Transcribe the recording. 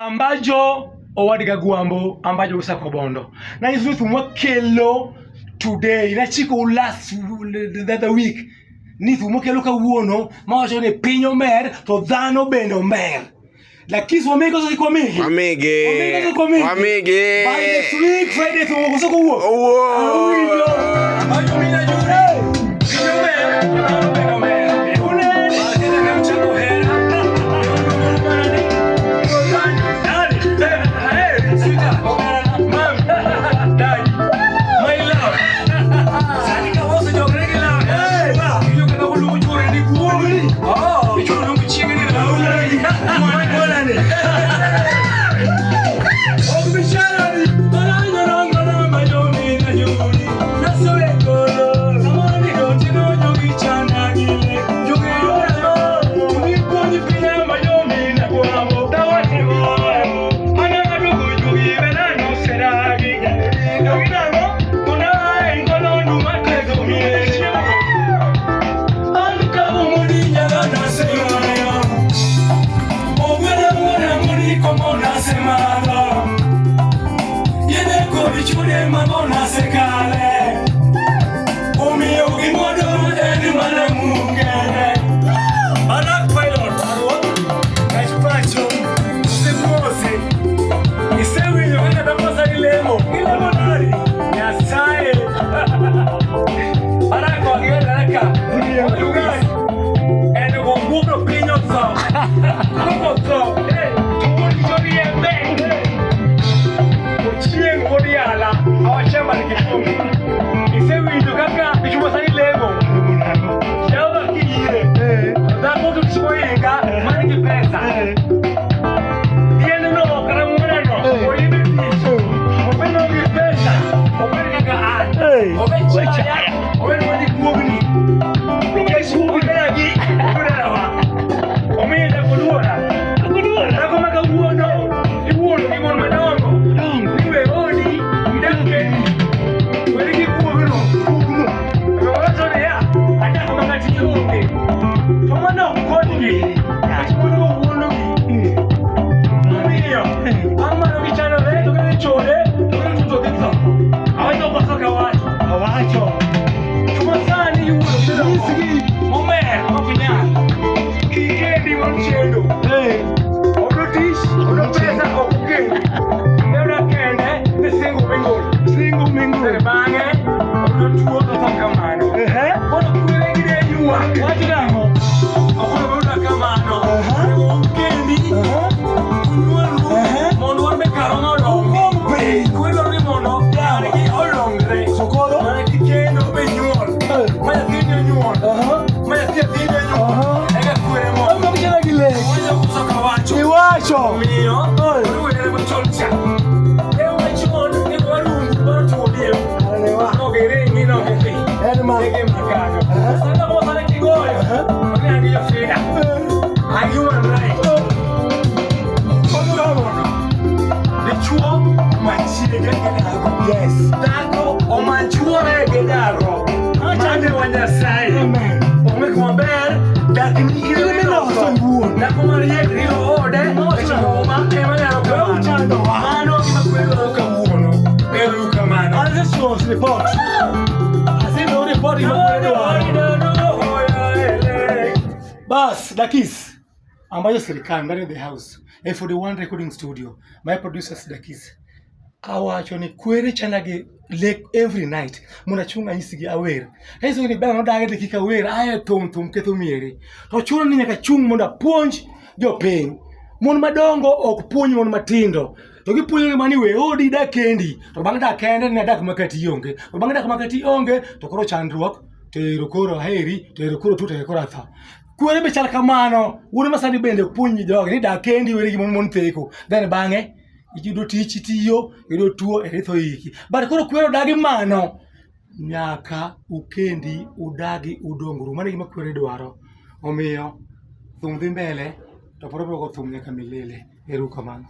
Ambajo owadga Gwambo, Ambajo Usako Bondo. Nanyiso ni thum wakelo today, nachiko last the other week ni thum wakelo kawuono mawacho ni piny omer to dhano bende omer. Lakini wamigi koso kik wamigi? Wamigi. Wamigi koso kik wamigi? Wamigi. By next week Friday thum koso kowuok? Owuok. Ambajo mina jure. Piny omer to dhano bende omer. Unene. Ne uchako hera. Bas, Dakis. Ambayo sirikal ndani the house. F41 recording studio. My producers Dakis. Awacho ni kwere chanda gi lek every night. Mondo achung' anyisgi awer. Anyisogi ni bana nodage to kik awer. Aye thum thum ketho miere. To chuno ni nyaka achung' mondo apuonj jopiny. Mon madongo ok puonj mon matindo. To gipuonjogi mana ni we odi idag kendi. To bang' dak kende ni adak makati onge. To bang' dak makati onge to koro chandruok to koro aheri, to koro tuo, to koro atho. Kwere be chal kamano. Wuone masani bende ok puonj jogi ni dak kendi weri gi mon mon theko. Then bang'e iyudo tich itiyo, iyudo tuo eri tho iki. But koro kwere odagi mano. Nyaka ukendi, udagi, udongru. Mano e gima kwere dwaro. Omiyo thum dhi mbele to pod wabiro go thum nyaka milele. Ero kamano.